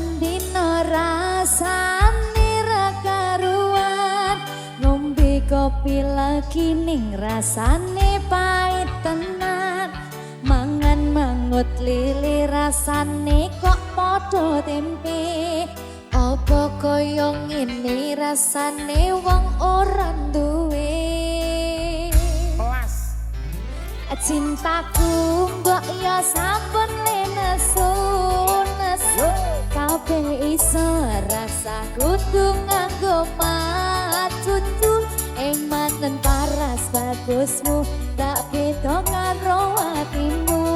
Saben dina rasane ra karuan. Ngombe kopi lagi ning rasane pahit tenan. Mangan mangut lele rasane kok padha tempe. Apa kaya ngene rasane wong ora duwe? Kelas. Cintaku mbok ya sampun lenesu nesu. Kabeh iso rasa kudu nganggo macucu. Emanen paras bagusmu tak beda karo atimu.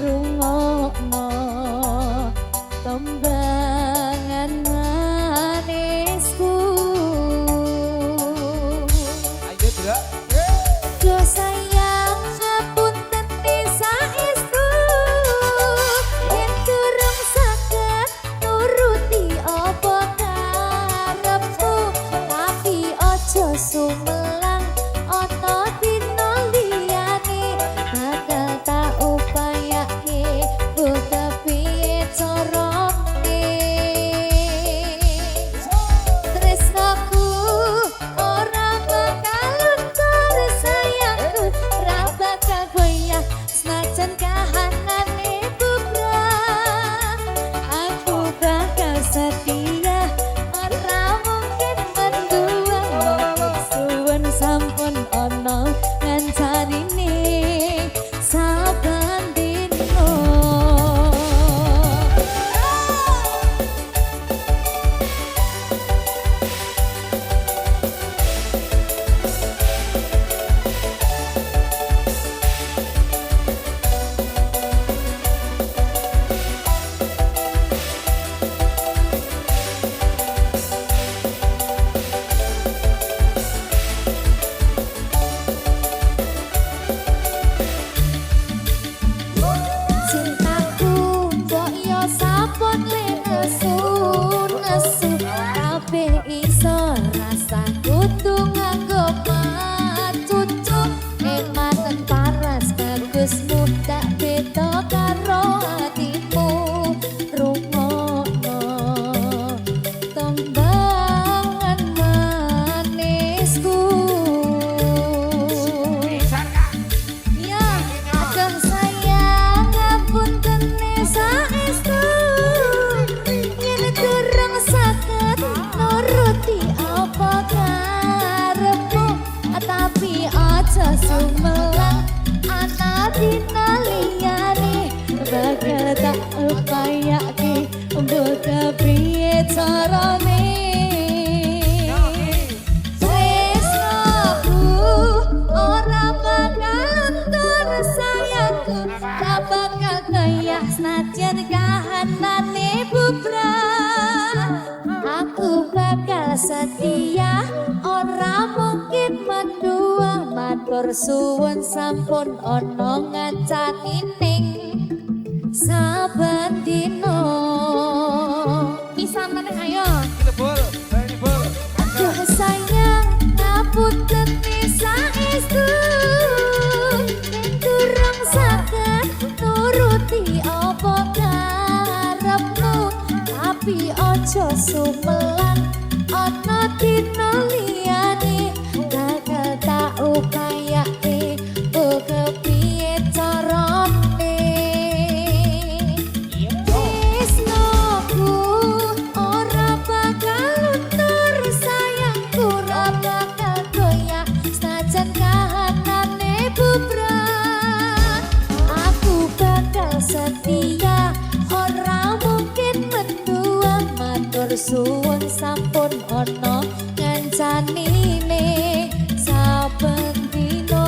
Rungokno tembangan manisku. Ayo delok. Duh sayang, ngapunten saestu, yen durung saged nuruti apa karepmu, tapi aja sumelang, ana dina liyane bakal tak upayake mbuh kepiye carane. Tresnaku ora bakal luntur, sayangku ora bakal goyah senajan kahanane bubrah. Aku bakal setia, ora mungkin mendua. Matur suwun sampun ana ngancani saben dino. Cintaku mbok yo sampun lenesu nesu. Kabeh iso rasa kudu nganggo macucu. Emanen paras bagusmu tak beda karo atimu. Rungokno tembangan manisku. Pisan, Kak. Ya, aduh sayang, ngapunten saestu, yen durung saged nuruti apa karepmu, tapi aja sumelang, ana dina liyane bakal tak upayake mbuh kepiye carane. Tresnaku ora bakal luntur, sayangku tak bakal goyah senajan kahanane bubrah. Aku bakal setia, ora mungkin mendua. Matur suwun sampun ana ngancani ning saben dina. Pisan meneh, ayo. Iki lho, Bul. Bali, Bul. Duh sayang, ngapunten saestu, yen durung saged nuruti apa karepmu, tapi aja sumelang, ana dina liyane bakal tak upayake mbuh kepiye carane. Tresnaku ora bakal luntur, sayangku ora bakal goyah senajan kahanane bubrah. Aku bakal setia, ora mungkin mendua. Matur suwun sampun ana ngancani saben dina.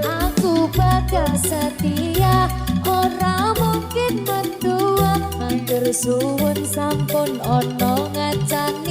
Aku bakal setia, ora mungkin mendua. Matur suwun sampun ana ngancani.